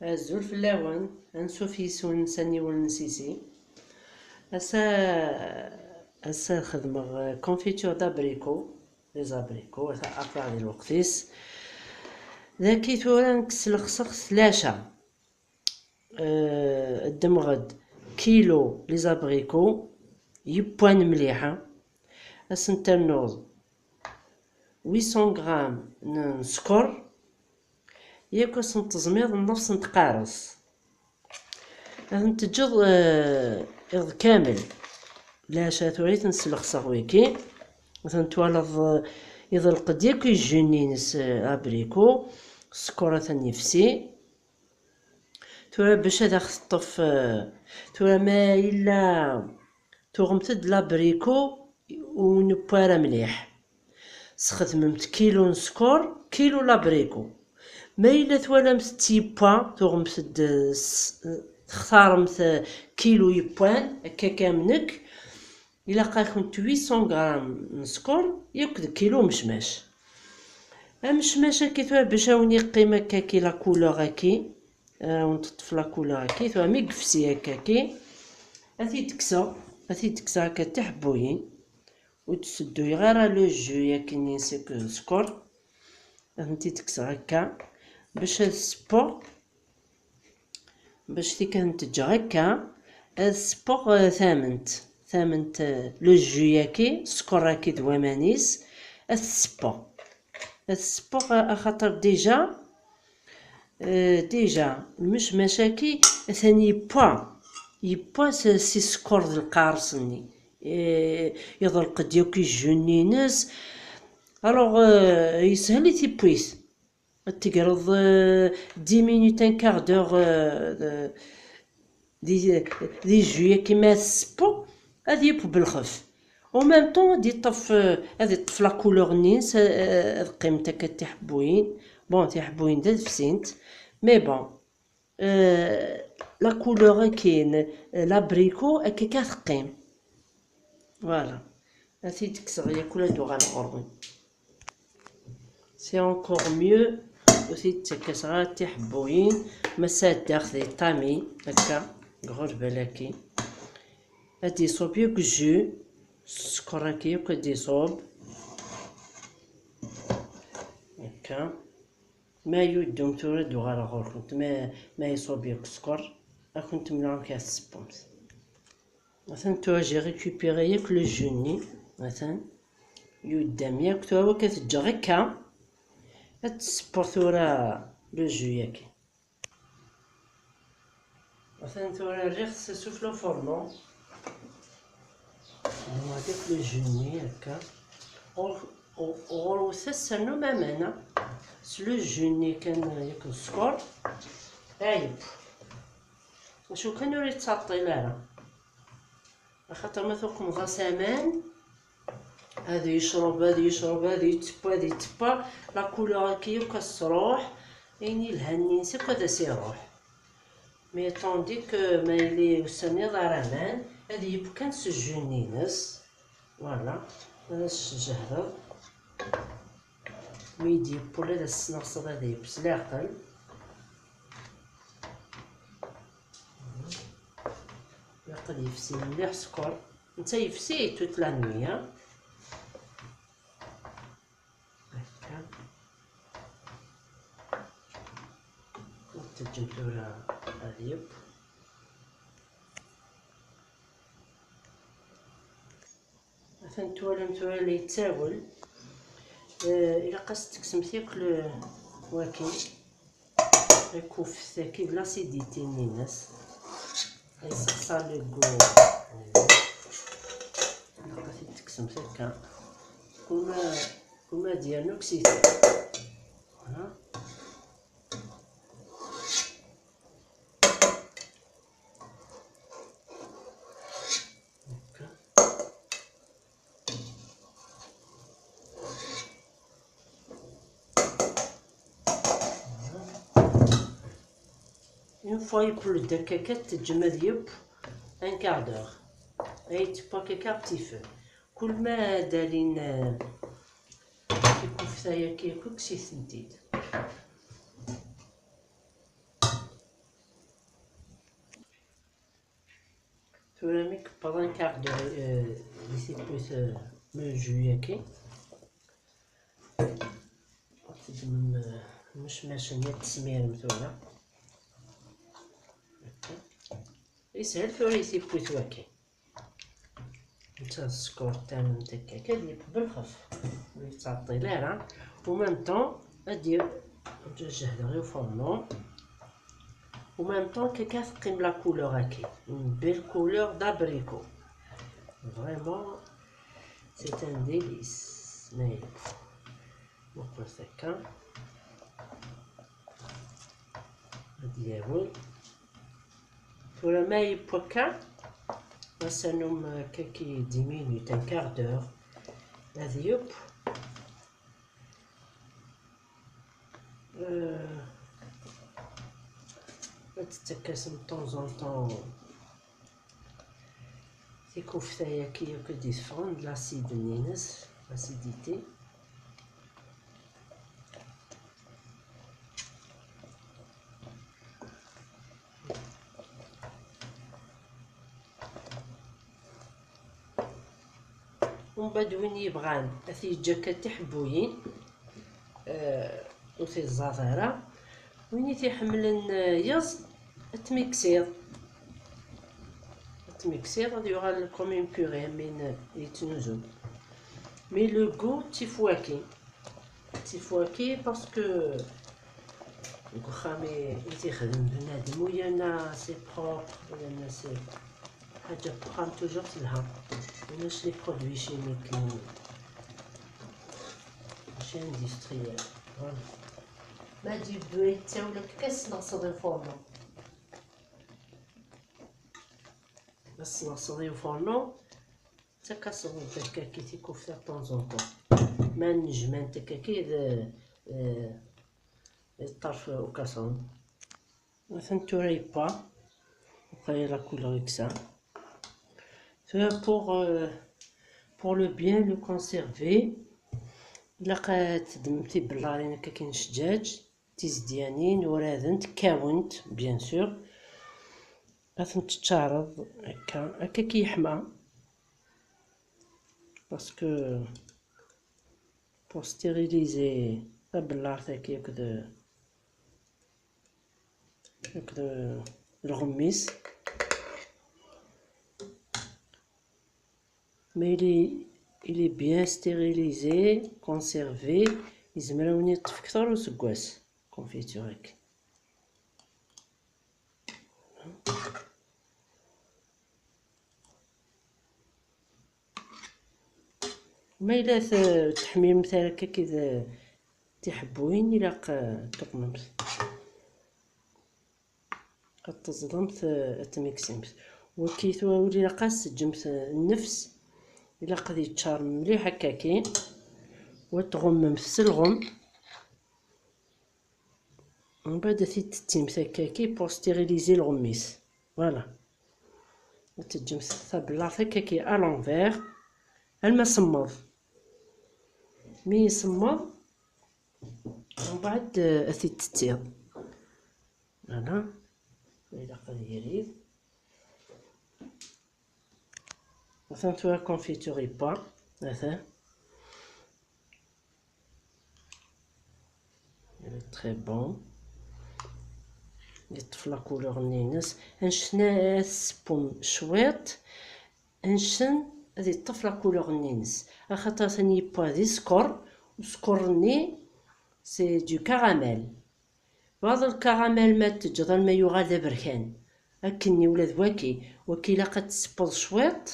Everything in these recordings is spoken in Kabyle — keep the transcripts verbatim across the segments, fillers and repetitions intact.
Azul fell-awen, ansuf yis-wen s aniwel n Sisi. Ass-a, ass-a xedmeɣ, euh, confiture d'abricot, les abricots, ata aqlaɣ di lweqt-is. Daki tura nekk slexseɣ s tlaca. Euh, ddmeɣ-d kilo les abricots, yewwan mliḥ, ad sen-ternuḍ huit cents grammes n sskeṛ, yak ad sen-teẓmiḍ nnefs n tqaṛes. Ad ten-teǧǧeḍ, eh, iḍ kamel. Leɛca tura i ten-slexseɣ wiki. Ad ten-twalaḍ, eh, iḍelq-d yakk ijjun-ines, eh, abriku. Sskeṛ atan yefsi. Tura bac ad aɣ-teṭṭef, eh, tura ma yella tuɣemt-d labriku ur newwi ara mliḥ, sxedmemt kilu n sskeṛ, kilu labriku. Ma yella twalamt-tt yewwa, tuɣemt-d s-, textaremt kilu yewwan, akka kan nekk, ilaq-akent huit cents grammes n sskeṛ yakk d kilu mecmac. Amecmac-agi tura bac a wen-iqqim akkaki la couleur-agi, a wen-teṭṭef la couleur-agi, tura mi yefsi akkaki, ad t-id-kkseɣ, ad t-id-kkseɣ akka d tiḥebbuyin, ur d-ssedduyeɣ ara le jus-agi-nni seg sskeṛ, ad tent-id-kkseɣ akka bac ad ssewweɣ. Bac tikan n-teǧǧeɣ akka, ad ssewweɣ, eh, tament, tament, eh, le jus-agi, sskeṛ-agi d waman-is, ad t-ssewweɣ. Ad t-ssewweɣ, eh, axaṭer déjà, eh, déjà, lmecmac-agi atan yewwa, yewwa s, si sskeṛ d lqaṛes-nni. Eh, iḍelq-d yakk ijjun-ines. Alors, eh, yeshel i tiwwit. Ad tegreḍ, euh, dix minutes, un quart d'heure, euh, di, di jus-agi ma tessewweḍ, ad yeww belxef. En même temps, ad yeṭṭef, euh, ad yeṭṭef la couleur-nni-ines, euh, ad qqiment akka d tiḥebbuyin. Bon, tiḥebbuyin d ad fsint. Mais bon, euh, la couleur-agi, euh, l'abricot, akka kan teqqim. Voilà. Ad t-id-kkseɣ yakk ad uɣaleɣ ɣur-wen. C'est encore mieux. Ur t-id-ttakkaseɣ ara tiḥebbuyin. Ma sɛeddaɣ di ṭami, akka, deg uɣerbal-agi. Ad d-iṣub yakk jus, sskeṛ-agi yakk ad d-iṣub. Akka. Ma yuddum tura ad uɣaleɣ ɣur-kent. Ma, ma iṣub yakk sskeṛ, ad kent-mleɣ amek ara tessewwemt. Atan tura j'ai récupéré yakk le jus-nni. Atan yuddam yakk, tura wak ad t-ǧǧeɣ akka. Ad tessewweɣ tura le jus-agi. Atan tura rriɣ-t s souffle au fourneau. Nwa yakk le jus-nni akka. Ɣur-, ɣur-, ɣur-wet ad ternum aman, ha? S le jus-nni kan yakk d sskeṛ. Ayib. Acu kan ur yettɛeṭṭil ara. Axaṭer ma tuqmeḍ-as aman, ad yecreb, ad yecreb, ad yettewwa, ad yettewwa, la couleur-agi yakk ad s-truḥ, ayen yelhan-nni-ines akk ad as-iruḥ. Mais tandis que ma yili ur s-terniḍ ara aman, ad yeww kan s jus-nni-ines. Voilà, ad as-tjehdeḍ. Mi d-yeww ula d as-tesneɣseḍ ad yeww s leɛqel. Ilaq ad yefsi mliḥ sskeṛ. Netta yefsi toute la nuit, ha? Akka. Ad teǧǧem tura ad yeww. Atan twalam tura la yettawel. Eh, ilaq ad s-tekksemt yakk le-, waki. Takuft-agi d l'acidité-nni-ines. Yessexṣar le goût. Ilaq ad t-id-tekksemt akka. Kuma, kuma ad yernu ksiti. Voilà. Akka. Une fois yeww-d akka, ad t-teǧǧem ad yeww un quart d'heure. Ad yettewwa akka à petit feu. Kul ma d-alin, eh, tikufta-yagi akk, kkset-tent-id. Tura mi yewweḍ un quart d'heure, euh, di tiwwit, euh, n jus-agi, ad teddmem, euh, imecmacen-nni, ad tesmirem tura. Yeshel tura i tiwwit wagi. Netta d sskeṛ, ttamen akka, ad yeqbel xef. Ur yettɛeṭṭil ara. Au même temps, ad y-, ad jehdeɣ i uforno. Au même temps, akka teqqim la couleur-agi. Une belle couleur d'abricot. Vraiment, c'est un délice. Mais, pourquoi c'est qu'un Ad yawel. Tura ma yewwa akka, ad s-num akka ki dix minutes, un quart d'heure. Ad yeww. Euh, ad tettakasem de temps en temps tikufta-agi akk i d-yeffɣen, de l'acide-nni-ines, l'acidité. Umbeɛd win yebɣan ad t-yeǧǧ akka d tiḥebbuyin, euh, ur t-iẓẓad ara. Win i t-iḥemmlen, euh, yeẓ, ad t-miksiḍ. Ad t-miksiḍ, ad yuɣal comme une purée, am win yettnuzun. Mais le goût, d tifwakin. D tifwakin parce que deg uxxam i, i t-ixdem bnadem, u yerna c'est propre, u yerna c'est ḥaǧa n uxxam toujours telha. Ulac les produits chimiques, mačči industriel. Voilà. Ma d-yebdu yettawel akka, ad s-neɣseḍ i uforno. Ad s-neɣseḍ i uforno. Ttakaseḍ-d akkaki tikufta de temps en temps. Ma nejmant akkaki d, eh, d ṭṭerf ukaṣun. Atan tura yewwa. Uqaya la couleur i yesɛa. Tura pour, euh, pour le bien le conserver, ilaq ad teddmem tibellarin akkaki n ccǧaǧ, tizedyanin, uradent, kkawent, bien sûr. Ad tent-teččareḍ akka, akka ki yeḥma. Parce que pour stériliser tabellart-agi akked, akked lɣemmis, mais il est, il est bien stérilisé, conservé, yezmer ad wen-yeṭṭef kter useggas, confiture-agi. Ma yella t-, teḥmimemt ara akka d tiḥebbuyin, ilaq, eh, ad tuqmemt. Ad teẓḍemt, eh, ad tmiksimt. Waki tura ur ilaq ad s-teǧǧemt, eh, nnefs. Ilaq ad yeččar mliḥ akkaki. U ad tɣummemt s lɣem. Mbeɛd ad t-id-tettimt akkaki pour stériliser lɣemmis. Voilà. Ad teǧǧemt tabellart akkaki à l'envers alma semmeḍ. Mi yesmeḍ, mbeɛd, eh, ad t-id-tettiḍ. Voilà. Ilaq ad yirid. Atan tura confiture yewwa. Atan. Il est très bon. Yeṭṭef la couleur-nni-ines. Annect-nni ad tessewwem cwiṭ, annect-nni ad yeṭṭef la couleur-nni-ines. Axaṭer atan yewwa di sskeṛ, u sskeṛ-nni, c'est du caramel. Baɛḍ lkaramel ma teǧǧeḍ alma yuɣal d aberkan. Akkenni ula d waki, waki ilaq ad tessewweḍ cwiṭ.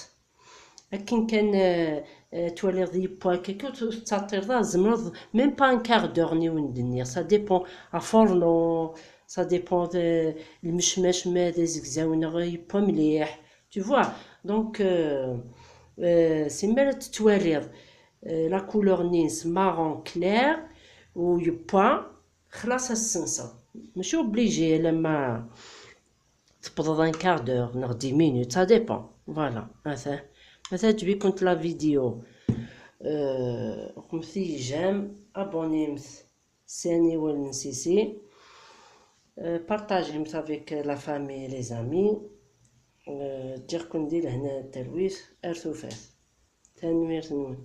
Akken kan, eh, eh, twaliḍ yewwa akka, ur t-, ur tettaṭṭireḍ ara, tzemreḍ même pas un quart d'heure-nni wen-d-nniɣ. Ça dépend, aforno, ça dépend de lmecmac ma d azegzaw neɣ yewwa mliḥ. Tu vois? Donc, euh, euh, c'est mi ara tettwaliḍ, euh, la couleur-nni-ines marron clair u yewwa, xlaṣ ad s-senseɣ. Mačči obligé alamma tewwḍeḍ un quart d'heure neɣ dix minutes, ça dépend. Voilà, ata, ma teɛǧeb-ikent la vidéo, euh, ɣuqmet-iyi j'aime, abonnemt s aniwel n Sisi, euh, partagez-t avec la famille et les amis. Eh, ǧǧiɣ-ken di lehna d talwit ar tufat. Tanemmirt-nwen.